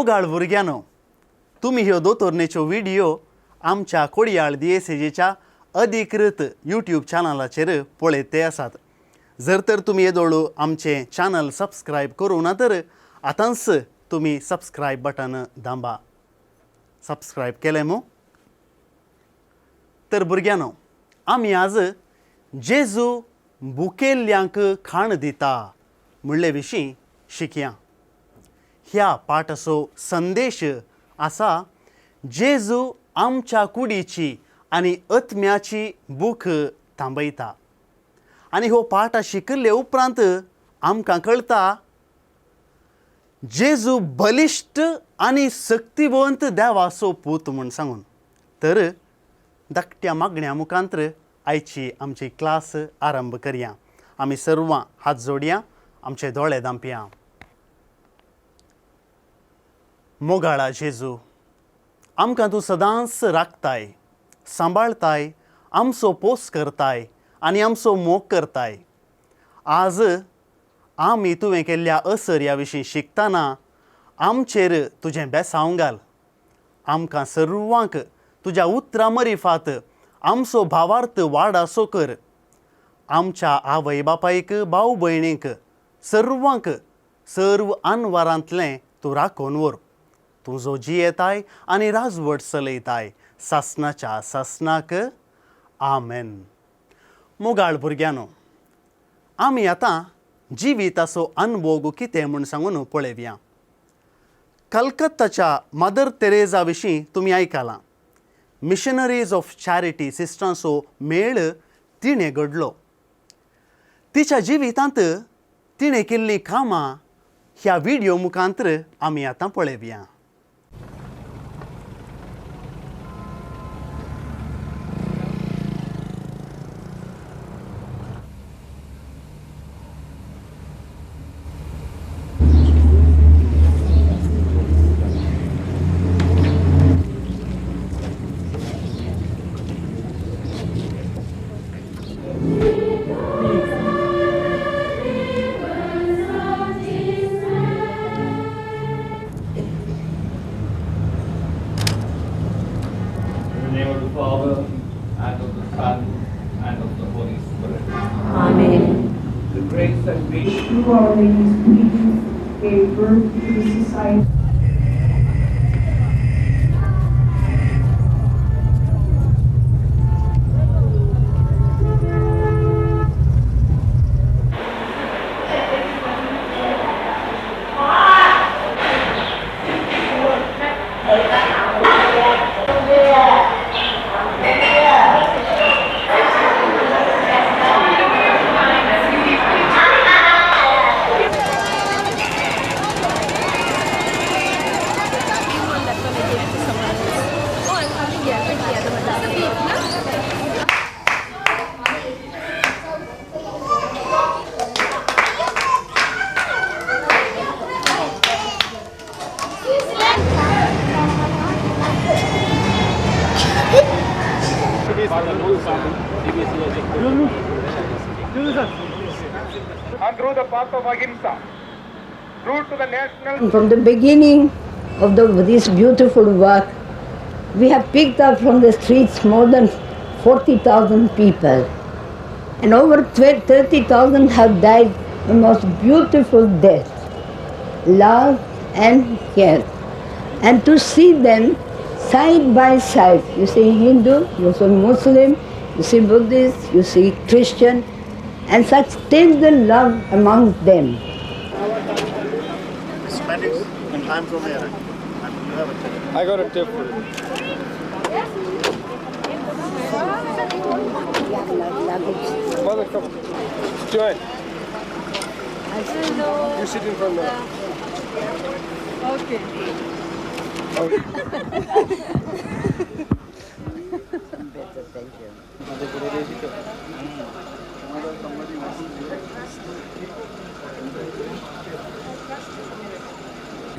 मोगाळ भुरग्यांनो, तुमी ह्यो दोतोरणेच्यो व्हिडियो आमच्या कोडयाळ दियेसेजेच्या अधिकृत यूट्यूब चॅनलाचेर पळयते आसात. जर तर तुमी येदोळ आमचें चॅनल सबस्क्रायब करूं ना तर आतांच तुमी सबस्क्रायब बटन दांबा. सबस्क्रायब केलें मू? तर भुरग्यांनो, आमी आज जेजू भुकेल्ल्यांक खाण दिता म्हणले विशीं शिकया. ह्या पाठाचो संदेश आसा, जेजू आमच्या कुडीची आनी आत्म्याची भूक थांबयता. आनी हो पाठ शिकिल्ले उपरांत आमकां कळटा जेजू बलिश्ट आनी शक्तिवंत देवाचो पूत म्हूण सांगून. तर धाकट्या मागण्या मुखांतर आयची आमची क्लास आरंभ करया. आमी सर्वां हात जोडया, आमचे दोळे धांपया. मोगाळा जेजू, आमकां तूं सदांच राखताय, सांबाळताय, आमचो पोस करताय आनी आमचो मोग करताय. आज आमी तुवें केल्ल्या असर्या विशीं शिकतना आमचेर तुजें बेसांव घाल. आमकां सर्वांक तुज्या उतरां मरिफात आमचो भावार्थ वाडासो कर. आमच्या आवय बापायक, भाव भयणीक, सर्वांक सर्व अनवारांतलें तूं राखून व्हर. तूं जो जियेताय आनी राजवट चलयताय सासनाच्या सासनाक, आमेन. मोगाळ भुरग्यांनो, आमी आतां जिविताचो अनभोग कितें म्हूण सांगून पळोवया. कलकत्ताच्या मदर तेरेजा विशीं तुमी आयकलां. मिशनरीज ऑफ चॅरिटी सिस्टरांचो मेळ तिणें घडलो. तिच्या जिवितांत तिणें केल्लीं कामां ह्या व्हिडियो मुखांतर आमी आतां पळोवया. In the name of the Father, and of the Son, and of the Holy Spirit. Amen. The grace and peace Through Our Lady's pleadings gave birth to the society. And through the path of ahimsa, through to the national. From the beginning of this beautiful work, we have picked up from the streets more than 40,000 people. And over 30,000 have died the most beautiful death, love and care. And to see them side by side, you see Hindu, you see Muslim, you see Buddhist, you see Christian, and such tender love among them. I'm from here. You have a tip. I got a tip for you. Mother, come. Join. Hello. You sit in front now. Okay. Okay. Better, thank you.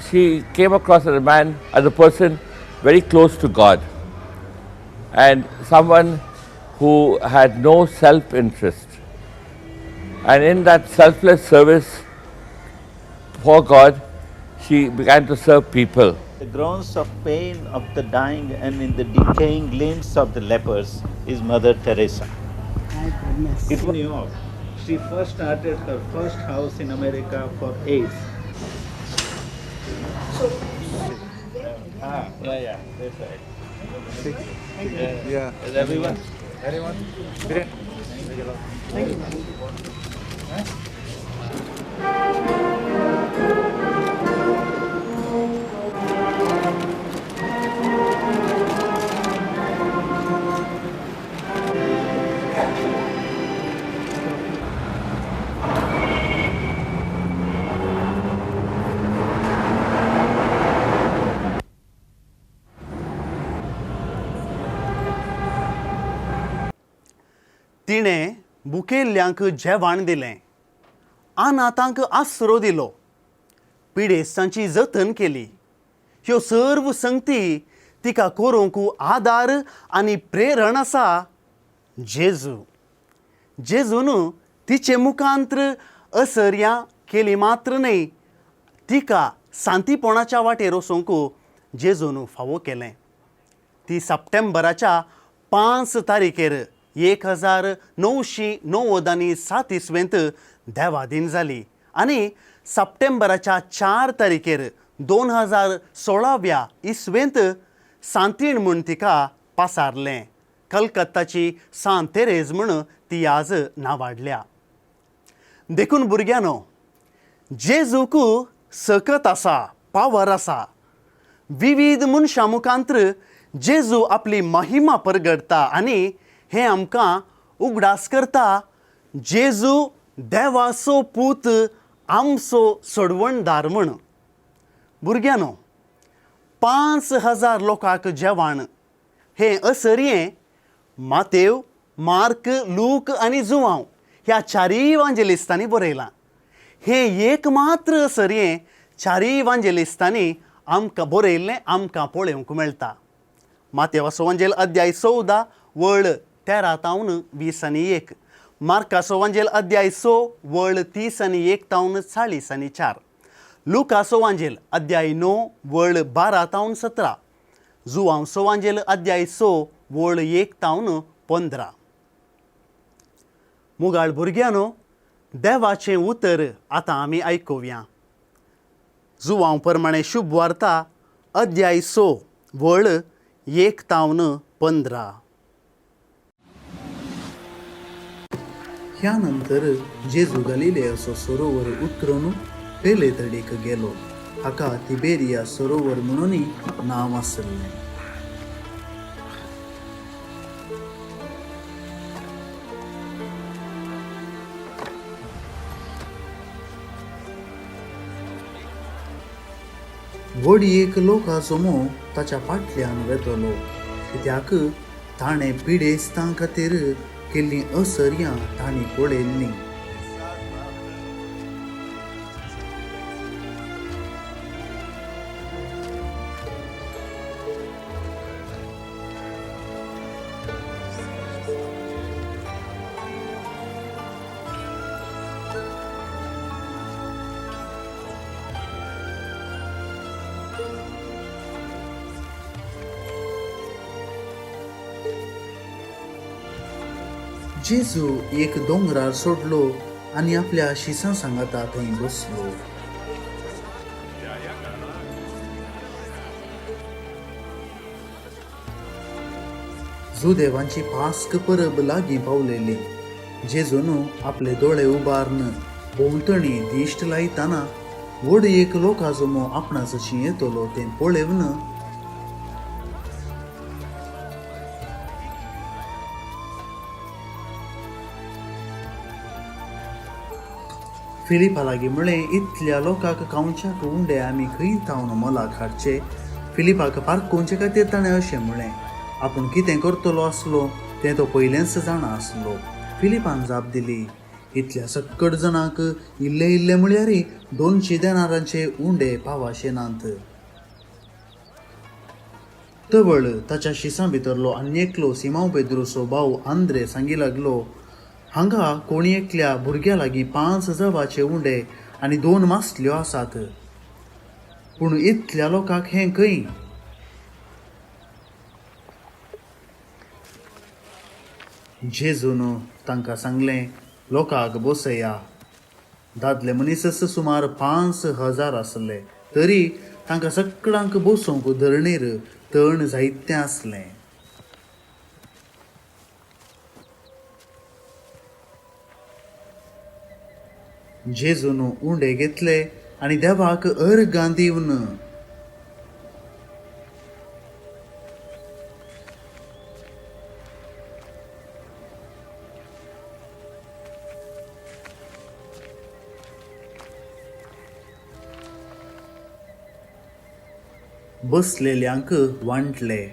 She came across as a man, as a person very close to God, and someone who had no self-interest. And in that selfless service for God, She began to serve people. The groans of pain of the dying and in the decaying limbs of the lepers is Mother Teresa. My goodness. It was New York. She first started her first house in America for AIDS. Yeah, yeah, that's right. Yeah. Is everyone? Anyone? Biren. तिणें भुकेल्ल्यांक जेवण दिलें, अनाथांक आसरो दिलो, पिडेस्तांची जतन केली. ह्यो सर्व संगती तिका करूंक आदार आनी प्रेरण आसा जेजू. जेजून तिचे मुखांत्र असर्यां केली मात्र न्हय, तिका सांतीपणाच्या वाटेर वचूंक जेजून फावो केलें. ती सप्टेंबराच्या 5 तारीखेर 1997 इसवेंत देवाधीन जाली आनी सप्टेंबराच्या 4 तारीखेर 2016व्या इसवेंत सांतीण म्हूण तिका पासारलें. कलकत्ताची सांत तेरेज म्हूण ती आज नावाडल्या. देखून भुरग्यांनो, जेजूक सकत आसा, पावर आसा. विविध मनशां मुखांत्र जेजू आपली महिमा परगटता आनी हें आमकां उगडास करता जेजू देवाचो पूत, आमचो सोडवणदार म्हूण. भुरग्यांनो, 5000 लोकांक जेवण हें असरयें मातेव, मार्क, लूक आनी जुवांव ह्या चारीय वांजेलिस्तांनी बरयलां. हें एक मात्र असरयें चारीय वांजेलिस्तांनी आमकां बरयल्लें आमकां पळोवंक मेळटा. मातेवाचो वांजेल अध्याय 14 वळ 13 तावन 21, मार्काचो वांजेल अध्याय 6 वळ 31 तावन 44, लुकाचो वांजेल अध्याय 9 वळ 12 तावन 17, जुवांवचो वांजेल अध्याय 6 वळ 1 तावन 15. मुगाळ भुरग्यांनो, देवाचें उतर आतां आमी आयकुया. जुवांव प्रमाणे शुभ वार्ता अध्याय 6 वळ 1 तावन 15. ह्या नंतर जेजू गलिलेयाचो सरोवर उतरून पेले तडीक गेलो. हाका तिबेरिया सरोवर म्हणून नांव आसलें. व्हड एक लोकांचो मोग ताच्या फाटल्यान वेतलो, कित्याक ताणें पिडेस्तां खातीर केल्लीं असर्यां तांणी पळयल्लीं. जेजू एक दोंगरार सोडलो आनी आपल्या शिसां सांगाता थंय बसलो. जुदेवांची पास्क परब लागीं पावलेली. जेजून आपले दोळे उबारून भोंवतणी दिश्ट लायतना व्हड एक लोकांचो मोग आपणाचशी येतलो तें पळेवन फिलिपा लागीं म्हळें, इतल्या लोकांक खावच्याक उंडे आमी खंय थावन मोलाक हाडचे? फिलिपाक पारखोवचे खातीर ताणें अशें म्हळें. आपूण कितें करतलो आसलो तें तो पयलेंच जाणा आसलो. फिलिपान जाप दिली, इतल्या सक्कड जाणांक इल्ले इल्ले म्हळ्यार 200 देनारांचे उंडे पावाशे नात. तवळ ताच्या शिसां भितरलो आनी एकलो सिमांव पेद्रूचो भाव आंद्रे सांगी लागलो, हांगा कोणी एकल्या भुरग्या लागीं 5 जवाचे उंडे आनी 2 मासल्यो आसात. पूण इतल्या लोकांक हें खंय? जेजून तांकां सांगलें, लोकांक बसया. दादले मनीसच सुमार 5000 आसले, तरी तांकां सगळ्यांक बसोवंक धरणीर तण जायतें आसलें. जेजून उंडे घेतले आनी देवाक अर्गां दिवन बसलेल्यांक वांटले.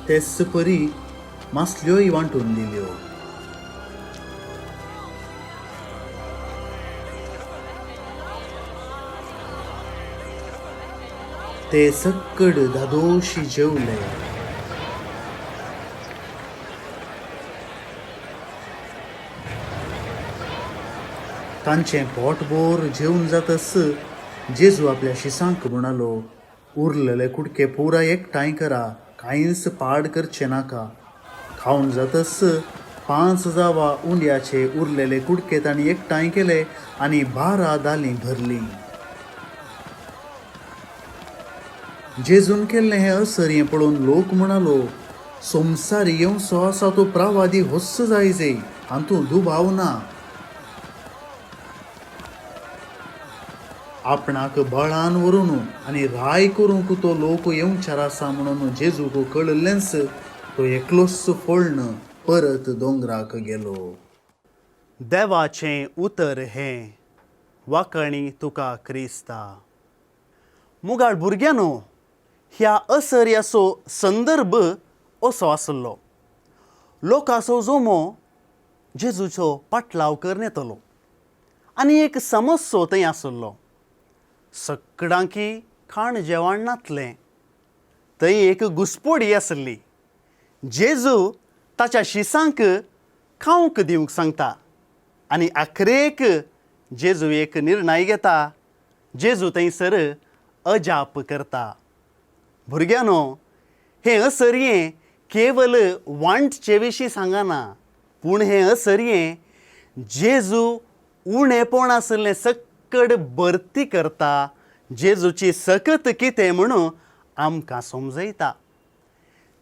तेच परी मासल्योय वांटून दिल्यो. ते सक्कड धादोशी जेवले. तांचें पोटभर जेवन जातच जेजू आपल्या शिसांक म्हणालो, उरलेले कुडके पुरा एकठांय करा, कांयच पाड करचें नाका. खावन जातच 5 जावा उंड्याचे उरलेले कुडके तांणी एकठांय केले आनी 12 दालीं भरलीं. जेजून केल्लें हें असर्यें पळोवन लोक म्हणालो, संवसार येवचो आसा तो प्रवादी होच जाय जे, हातूंत दुबाव ना. आपणाक बळान व्हरून आनी राय करूंक तो लोक येवचार आसा म्हणून जेजूक कळिल्लेंच तो एकलोच फोळ्ण परत दोंगराक गेलो. देवाचें उतर हें, वाकणी तुका क्रिस्ता. मुगाळ भुरग्यांनो, ह्या असर्याचो संदर्भ असो आसलो. लोकाचो जोमो जेजूचो पाटलाव करून येतलो आनी एक समस्सो थंय आसलो. सगळ्यांकी खाण जेवण नातलें. थंय एक घुसपोडी आसली. जेजू ताच्या शिसांक खावंक दिवंक सांगता आनी आखरेक जेजू एक निर्णय घेता. जेजू थंयसर अजाप करता. भुरग्यांनो, हें असर्यें केवल वांटचे विशीं सांगना, पूण हें असर्यें जेजू उणेपण आशिल्लें सक्कड भरती करता. जेजूची सकत कितें म्हणून आमकां समजयता.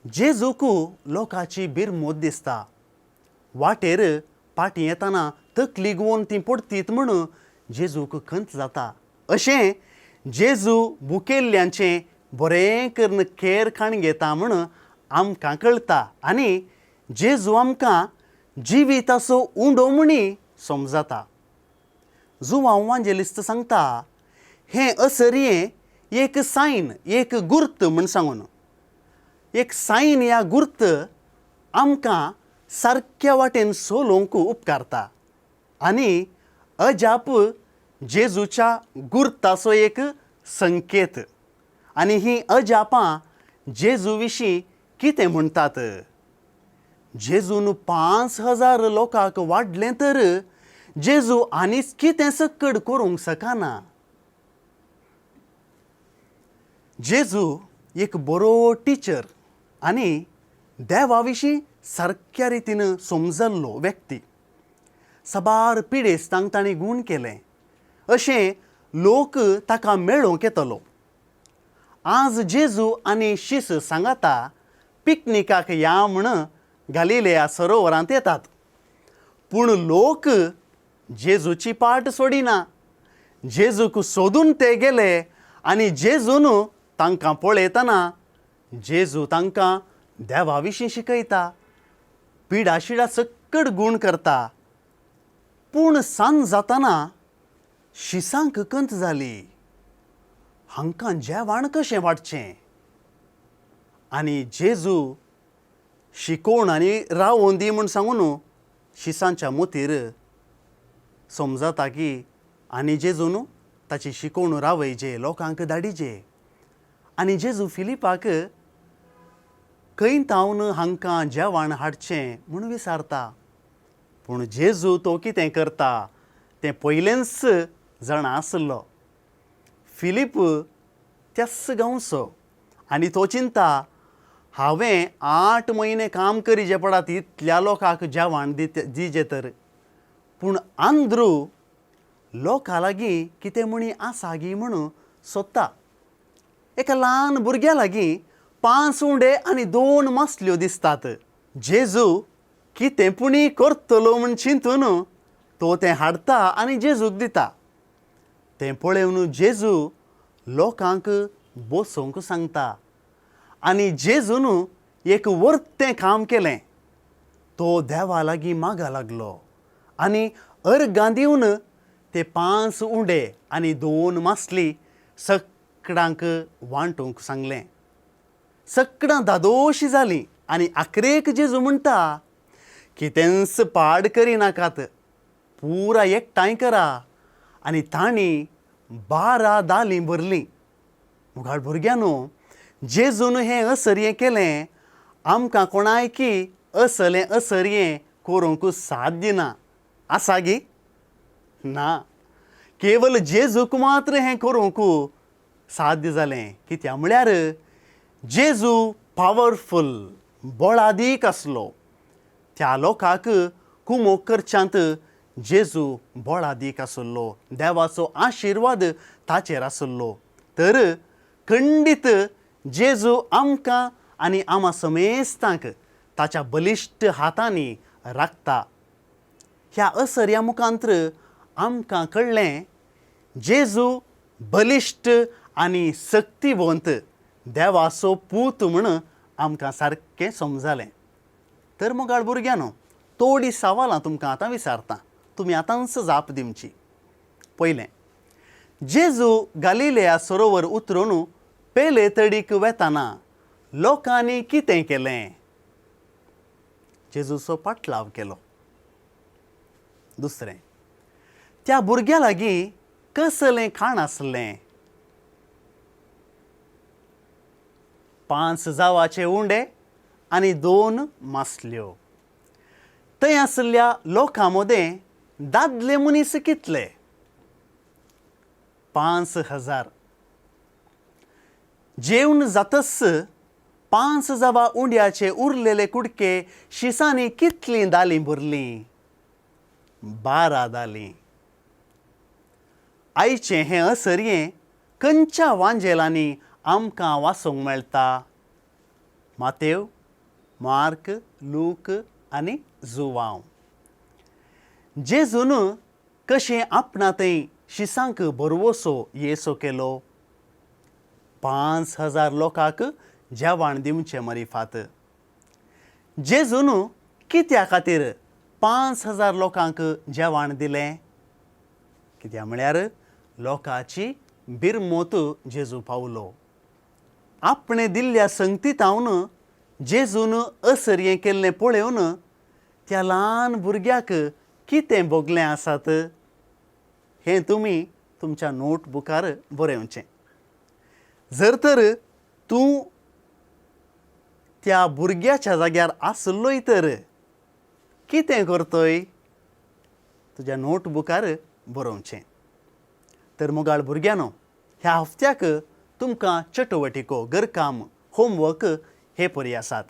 जेजूक लोकांची बिरमोत दिसता. वाटेर पाटी येतना तकली गुवोन ती पडतीत म्हणून जेजूक खंत जाता. अशें जेजू भुकेल्ल्यांचें बरें करून केर खाण घेता म्हणून आमकां कळटा आनी जेजू आमकां जिविताचो उंडो म्हणी समजता. जुवांव वांजेलिस्त सांगता, हें असर्यें एक सायन, एक गुर्त म्हण सांगून. एक सायन ह्या गुर्त आमकां सारक्या वाटेन चलोवंक उपकारता आनी अजाप जेजूच्या गुर्ताचो एक संकेत. आनी हीं अजापां जेजू विशीं कितें म्हणटात? जेजून 5000 लोकांक वाडलें तर जेजू आनीच कितें सक्कड करूंक शकना. जेजू एक बरो टिचर आनी देवा विशीं सारक्या रितीन समजल्लो व्यक्ती. साबार पिडेस्तांक ताणें गूण केलें. अशें लोक ताका मेळोवंक येतलो. आज जेजू आनी शीस सांगाता पिकनिकाक या म्हण गालिलेया सरोवरांत येतात. पूण लोक जेजूची पाट सोडिना. जेजूक सोदून ते गेले आनी जेजून तांकां पळयतना जेजू तांकां देवा विशीं शिकयता, पिडाशिडा सक्कड गूण करता. पूण सांज जातना शिसांक कंत जाली. हांकां जेवण कशें वाडचें? आनी जेजू शिकोवन आनी रावोन दी म्हूण सांगून शिसांच्या मोतीर समजता की आनी जेजून ताची शिकोवण रावयजे, लोकांक धाडिजे. आनी जेजू फिलिपाक खंय तावन हांकां जेवण हाडचें म्हूण विचारता. पूण जेजू तो कितें करता तें पयलेंच जाणा आसलो. फिलीप त्याच गांवचो आनी तो चिंता हांवें 8 म्हयने काम करीजे पडात इतल्या लोकांक जेवण दिजे तर. पूण आंद्रू लोकां लागीं कितें म्हणी आसा गी म्हणून सोदता. एका ल्हान भुरग्या लागीं 5 उंडे आनी 2 मासल्यो दिसतात. जेजू कितें पुणी करतलो म्हूण चिंतून तो तें हाडटा आनी जेजूक दिता. तें पळोवन जेजू लोकांक बसोवंक सांगता आनी जेजून एक वर्तें काम केलें. तो देवा लागीं मागा लागलो आनी अर्गां दिवन ते 5 उंडे आनी 2 मासली सगळ्यांक वांटूंक सांगलें. सगळ्यां दादोशी जालीं आनी आखरेक जेजू म्हणटा कितेंच पाड करिनाकात, पुरा एकठांय करा. आनी तांणी 12 दालीं भरलीं. मुखार भुरग्यांनो, जेजून हें असरयें केलें आमकां कोणायकी असलें असरयें करूंक साध्य ना. आसा गी? ना. केवल जेजूक मात्र हें करूंक साध्य जालें. कित्याक म्हळ्यार जेजू पावरफूल, बळादीक आसलो. त्या लोकांक कुमोक करच्यांत जेजू बळादीक आसलो, देवाचो आशिर्वाद ताचेर आसलो. तर खंडीत जेजू आमकां आनी आमा समेस्तांक ताच्या बलिश्ट हातांनी राखता. ह्या असर्या मुखांत्र आमकां कळ्ळें जेजू बलिश्ट आनी शक्तिवंत देवाचो पूत म्हूण आमकां सारकें समजालें. तर मोगाळ भुरग्यांनो, थोडीं सवालां तुमकां आतां विचारता, तुमी आतांच जाप दिवची. पयलें, जेजू गालिलेया सरोवर उतरून पेले तडीक वेताना लोकांनी कितें केलें? जेजूचो पाटलाव केलो. दुसरें, त्या भुरग्या लागीं कसलें खाण आसलें? 5 जावाचे उंडे आनी 2 मासल्यो. थंय आसल्या लोकां मदें दादले मनीस कितले? 5000. जेवण जातच 5 जावा उंड्याचे उरलेले कुडके शिसांनी कितलीं दालीं भरलीं? 12 दालीं. आयचें हें असरयें खंयच्या वांजेलांनी आमकां वाचूंक मेळटा? मातेव, मार्क, लूक आनी जुवांव. जेजून कशें आपणा थंय शिसांक भरवसो येसो केलो? 5000 लोकांक जेवण दिवचें मरिफात. जेजून कित्या खातीर 5000 लोकांक जेवण दिलें? कित्याक म्हळ्यार लोकांची बिरमोत जेजू पावलो. आपणें दिल्ल्या संगतीतावन जेजून असरयें केल्लें पळोवन त्या ल्हान भुरग्याक कितें भोगलें आसात हें तुमी तुमच्या नोटबुकार बरोवचें. जर तर तूं त्या भुरग्याच्या जाग्यार आसलोय तर कितें करतोय? तुज्या नोटबुकार बरोवचें. तर मोगाळ भुरग्यांनो, ह्या हफ्त्याक तुमकां चटवटिको, घरकाम, होमवर्क हे परी आसात.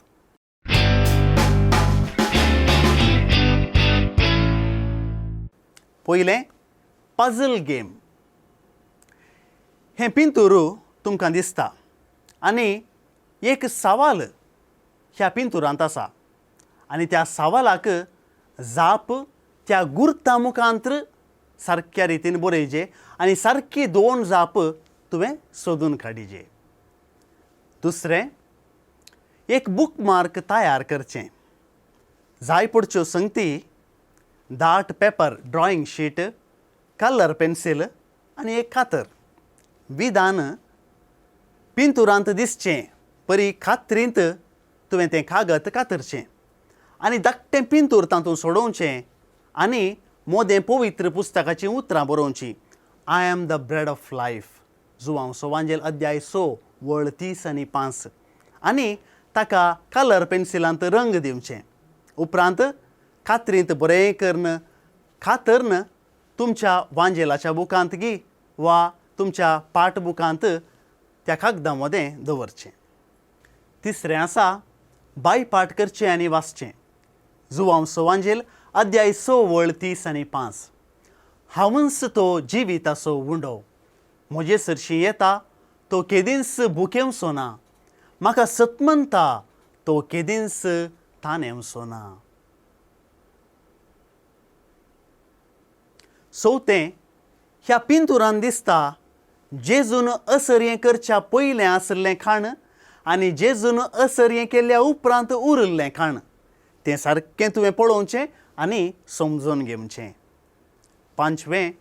पयलें, पझल गेम. हें पिंतूर तुमकां दिसता आनी एक सवाल ह्या पिंतुरांत आसा आनी त्या सवालाक जाप त्या गुर्ता मुखांत्र सारक्या रितीन बरयचे आनी सारकी 2 जाप तुवें सोदून काडिजे. दुसरें, एक बुकमार्क तयार करचें. जाय पडच्यो संगती दाट paper, drawing sheet, colour pencil आनी एक कातर. विधान पिंतुरांत दिसचें परी खात्रींत तुवें तें कागद कातरचें आनी धाकटें पिंतूर तातूंत सोडोवचें आनी मोदें पवित्र पुस्तकाचीं उतरां बरोवचीं, I am the bread of life, Joao सोवांजेल अध्याय स वळ 30 आनी 5, आनी ताका कलर पेन्सिलांत रंग दिवचें. उपरांत कात्रींत बरें करून कातरन तुमच्या वांजेलाच्या बुकांत गी वा तुमच्या पाठ बुकांत त्या कागदां मदें दवरचें. तिसरें आसा बायपाठ करचें आनी वाचचें. जुवांव सोवांजेल अध्याय 6 वळ 30 आनी 5. हांवूच तो जिविताचो उंडो, म्हजे सरशीं येता तो केदींच भुकेवचो ना, म्हाका सतमनता तो केदींच तानेवचो ना. चवथें, ह्या पिंतुरान दिसता जेजून असरयें करच्या पयलें आशिल्लें खाण आनी जेजून असरयें केल्ल्या उपरांत उरिल्लें खाण, तें सारकें तुवें पळोवचें आनी समजून घेवचें. पांचवें,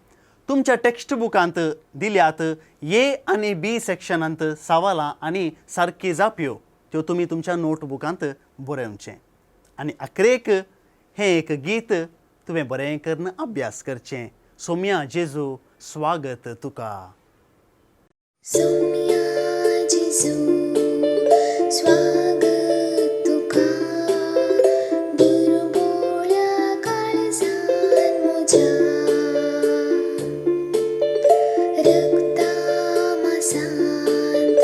तुमच्या टॅक्स्ट बुकांत दिल्यात ए आनी बी सेक्शनांत सवालां आनी सारकी जापयो, त्यो तुमी तुमच्या नोटबुकांत बरोवचें. आनी अकरेक हें एक गीत तुवें बरें करून अभ्यास करचें, सोम्या जेजू स्वागत तुका. सोम्या जेजू स्वागत तुका, दुर्बोळ्या काळजान म्हज्या, रक्ता मासांत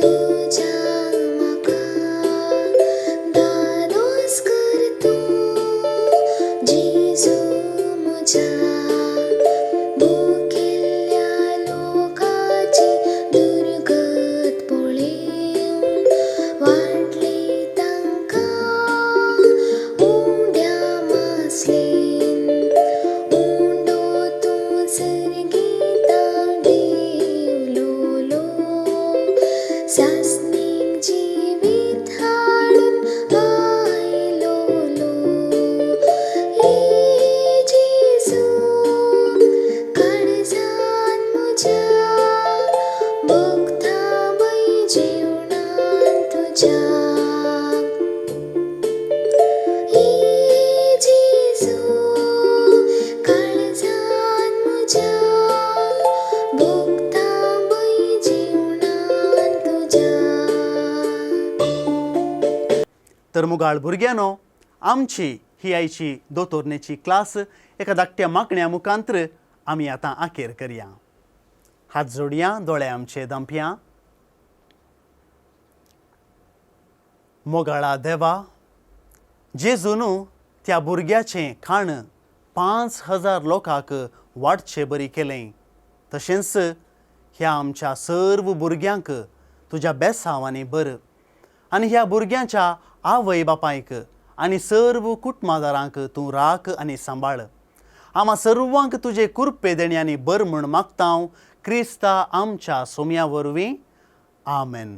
तुज्या म्हाका दादोस कर तूं जेजू म्हज्या, भुकेल्ल्या लोकाची दुर्गत पळेवन वांटली तांकां उंड्या मासलेन, उंडो तूं सर्गीता देवलोलो, सासणीक जिवीत हाडून आयलोलो, ये जेजू काळजान म्हज्या, भोगता बाय जेवणान तुज्या, ये जेजू काळजान म्हज्या, भोगता बाय जेवणान तुज्या. तर मुगाळ भुरग्यांनो, आमची ही आयची दोतोरणेची क्लास एका धाकट्या मागण्या मुखांत्र आमी आतां आखेर करया. हात जोडया, दोळे आमचे दांपया. मोगाळा देवा, जेजून त्या भुरग्याचें खाण 5000 लोकांक वाडचे बरी केलें, तशेंच ह्या आमच्या सर्व भुरग्यांक तुज्या बेसांवांनी बर आनी ह्या भुरग्यांच्या आवय बापायक आनी सर्व कुटुंबादारांक तूं राख आनी सांबाळ. आमा सर्वांक तुजे कुरपे देणी आनी बर म्हूण मागता हांव क्रिस्ता आमच्या सोम्या वरवीं. आमेन.